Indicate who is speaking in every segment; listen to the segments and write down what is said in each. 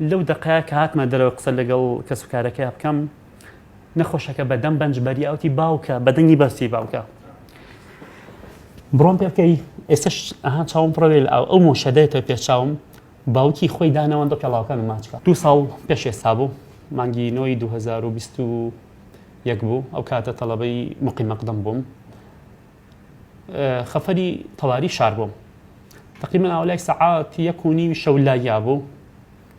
Speaker 1: لەو دەقەیە کە هاتمە دەرەوە قسە لەگەڵ کەسوکارەکەیا بکەم، نەخۆشەکە بە دەم بەنج بەریا وتی باوکە، بە دەنگی بەرزی باوکە. بڕۆم پێ بکەی ئێستش ئەها چاوم پڕەوێ لە ئاو ئەو مۆشە دێتە پێش چاوم باوکی خۆی دانەوەندە پێڵاوەکانم ماچ کا. دوو ساڵ پێش ئێستا بوو مانگی نۆی 2021 بوو ئەو کاتە تەڵەبەی مقیم مەقدەم بووم خەفەری تەواری شار بووم تقریبا ئاولای سەعات یەک و نیوی شەو لایا بوو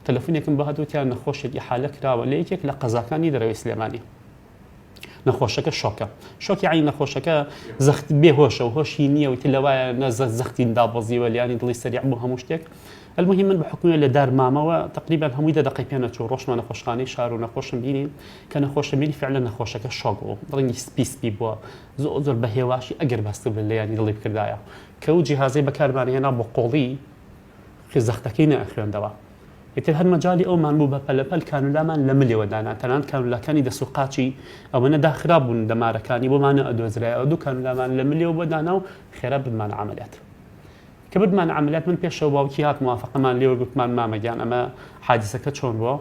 Speaker 1: تەلەفونێکم بۆ هات وتیان نەخۆشێک ئیحالە کراوە لە یەکێک لە قەزاکانی دەرەوەی سلێمانی نەخۆشەکە شۆکە شۆکی عین نەخۆشەکە زەخت بێهۆشە و هۆشی نییە وتی لەوایە نە زەختی دابەزیوە لیانی دڵی سەریع بۆ هەموو شتێک المهم من بە حکومی لە دار مامەوە تقریبا هەمووی دە دقەی پێ نەچوو ڕۆشمە نەخۆشخانەی شار و نەخۆشم بینی کە نەخۆشم بینی فعلا نەخۆشەکە شۆک بوو ڕەنگی سپی سپی بووە زۆر زۆر بە هێواشی ئەگەر بەستە بێت لە یانی دڵی بکردایە کە ئەو جیهازەی بەکارمان هێنا بۆ قۆڵی زەختەکەی نەئەخوێندەوە ئیتر هەر مەجالی ئەومان بوو بە پەلەپەل کانولامان لە ملێوە دانا تەنانەت کانولاکانی دەست و قاچی ئەوەنە داخرا بوون دەمارەکانی بۆمان نەئەدۆزرایەوە دوو کانولامان لە ملێوە بۆ دانا و خێرا بردمان عەمەلیات کە بردمان عەمەلیات من پێشەوە باوکی هات موافقەمان لێ وەرگرتمان مامە گیان ئەمە حادیسەکە چۆن بووە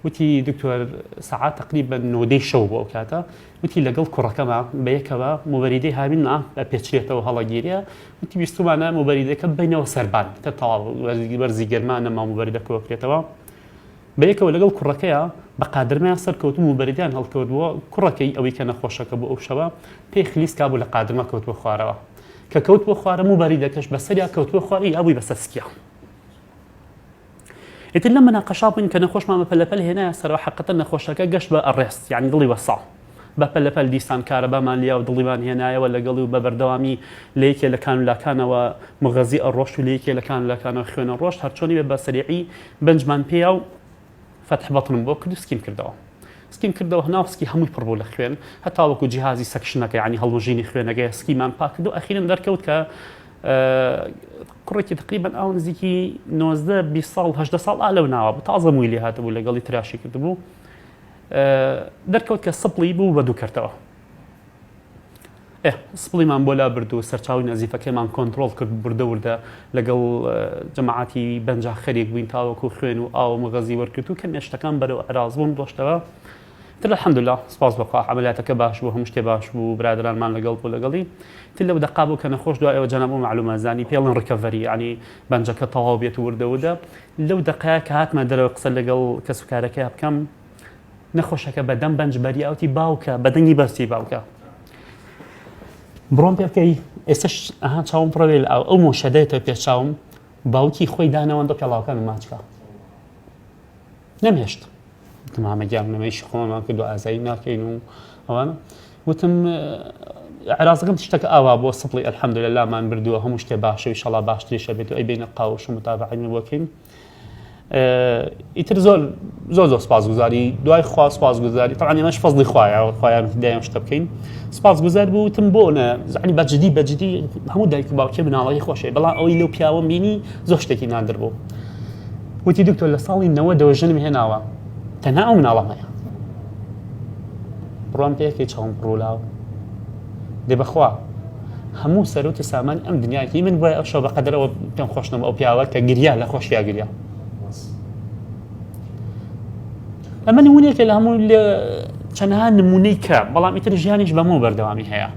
Speaker 1: وتی دکتۆر سەعات تقریبا نۆدەی شەو بوو ئەو کاتە وتی لەگەڵ کوڕەکەما بەیەکەوە موبەریدەی هاوین ئەپێچرێتەوە هەڵەگیرێ وتی ویستومانە موبەریدەکە ببەینەوە سەربان تە تەواو وەرزی گەرما نەما موبەریدە کۆکرێتەوە بەیەکەوە لەگەڵ کوڕەکەیا بە قادرمەیان سەرکەوت و موبەریدیان هەڵکەوت بووە کوڕەکەی ئەوەی کە نەخۆشەکە بوو ئەو شەوە پێی خلیسکا بوو لە قادرمە کەوتووە خوارەوە کە کەوتووە خوارە موبەریدەکەش بەسەریا کەوتووە خوارە یابووی بەسەر سکیا ئیتر لەم مناقەشا بووین کە نەخۆشمان بە پەلەپەل هێنایە سەرەوە حەقەتەن نەخۆشەکە گەشت بە arrest یانی دڵی وەستا بە پەلەپەل دیسان کارەبامان لیا و دڵیمان هێنایەوە لەگەڵی و بە بەردەوامی لە یەکێ لە کانولاکانەوە مغەزی ئەڕۆشت و لە یەکێ لە کانولاکانەوە خوێن ئەڕۆشت هەرچۆنی بێ بە سەریعی بەنجمان پێیا و فەتح بەتنم بۆ کرد و سکیم کردەوە سکیم کردەوە هەناو سکی هەمووی پڕ بوو لە خوێن هەتاوەکو جیهازی suction ەکە یانی هەڵمژینی خوێنەکەی سکیمان پاک کرد و ئەخیرن دەرکەوت کە کوڕێکی تقریبا ئەو نزیکی 19 20 ساڵ 18 ساڵ ئا لەو ناوە بوو تازە مووی لێ هاتبوو لەگەڵی تراشی کردبوو دەرکەوت کە سپڵی بوو بە دوو کەرتەوە ئێ سپڵیمان بۆ لا برد و سەرچاوی نەزیفەکەمان کۆنترۆڵ کرد وردە وردە لەگەڵ جەماعەتی بەنجا خەریک بووین تاوەکو خوێن و ئاو و مغەزی وەرگرت و کەمێ شتەکان بەرەو ئەراز بوون ڕۆشتەوە تر الحمدلله سپاس بەخوا عەمەلیاتەکە باش بوو هەموو شتێ باش بوو برادرانمان لەگەڵ بوو لەگەڵی تر لەو دەقا بوو کە نەخۆش دوای ئەوە جەناب و معلومە زانی پێڵن recovery یعنی بەنجەکە تەواو بێت و وردە وردە لەو دەقەیە کە هاتمە دەرەوە قسە لەگەڵ کەسوکارەکەیا بکەم نەخۆشەکە بە دەم بەنج بەریا وتی باوکە بە دەنگی بەرزی باوکە بڕۆم پێ بکەی ئێستش ئەها چاوم پڕەوێ لە ئاو ئەو مۆشە دێتە پێش چاوم باوکی خۆی دانەوەندە پێڵاوەکانم ماچکا نەمهێشت وتم مامە گیان نەمەیشی خۆمان کردو ئازایی ناکەین و ئەوانە وتم عراقەکەم شتەکە ئاوا بۆ سپڵی الحمدلله مان بردووە هەموو شتێ باشە و ئیشەڵا باشتریشە بێت و ئەی بینە قاوش و متابعەی بۆکەین ئیتر زۆر زۆر زۆر سپاسگوزاری دوای خوا سپاسگوزاری طبعا ئێمەش فەزڵی خوایە خوایان دایان شتە بکەین سپاسگوزار بوو وتم بۆ نە زانی بەجدی بەجدی هەموو دایک و باوکێ مناڵەکەی خۆشەوێ بەڵام ئەوەی لەو پیاوەم بینی زۆر شتێکی نادر بوو وتی دکتۆر لە ساڵی نەوەدەوە ژنم هێناوە تەنها ئەو مناڵەم هەیە بڕوام پێکەی چاوم پڕولاو دێ بەخوا هەموو سەرۆت و سامانی ئەم دنیای هی من بوایە ئەو شەو بەقەدەر ئەوە پێم خۆش نەبوو ئەو پیاوە کە گریا لە خۆشیا گریا ئەمە نمونەیەکە لە هەموو لە چەندەها نمونەی کە بەڵام ئیتر ژیانیش بەمەوە بەردەوامی هەیە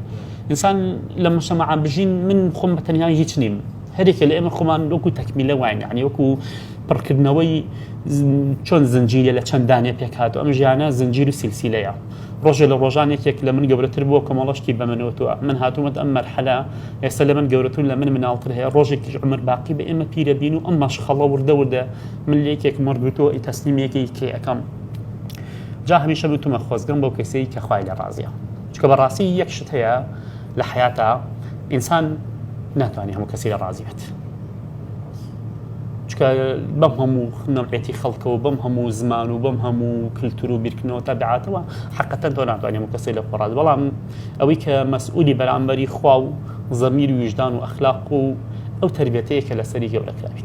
Speaker 1: ئینسان لە مجتەمەعا بژین من خۆم بە تەنیا هیچ نیم هەرێکە لە ئێمە خۆمان وەکو تەکمیلە واین یعنی وەکو پڕکردنەوەی چۆن زنجیرە لە چەند دانێ پێکهاتوو ئەم ژیانە زنجیر و سلسیلەیە ڕۆژێ لە ڕۆژان یەکێک لە من گەورەتر بووە کۆمەڵە شتی بە من وتووە من هاتوومەت ئەم مەرحەلە ئێستا لە من گەورەتر لە من مناڵتر هەیە ڕۆژێکیش عومر باقی بە ئێمە پیرە بین و ئەم مەشخەڵە وردە وردە من لە یەکێکم وەرگرتووە ئی تەسلیم یەکێکی کێ ئەکەم جا هەمیشە وتومە خۆزگەم بەو کەسەی کە خوای لێ ڕازیە چونکە بەڕاستی یەک شت هەیە لە حەیاتا ئینسان ناتوانێت هەموو کەسی لە ڕازی بێت چونکە بەم هەموو نەوعێتی خەڵکەوە بەم هەموو زمان و بەم هەموو کللتور و بیرکردنەوە تابعاتەوە حقەتەن تۆ ناتوانێت هەموو کەسی لە خۆڕاز بەڵام ئەوەی کە مەسئولی بەرامبەری خوا و زەمیر و ویژدان و ئەخلاق و ئەو تربیەتەیە کە لەسەری گەورە کراویت.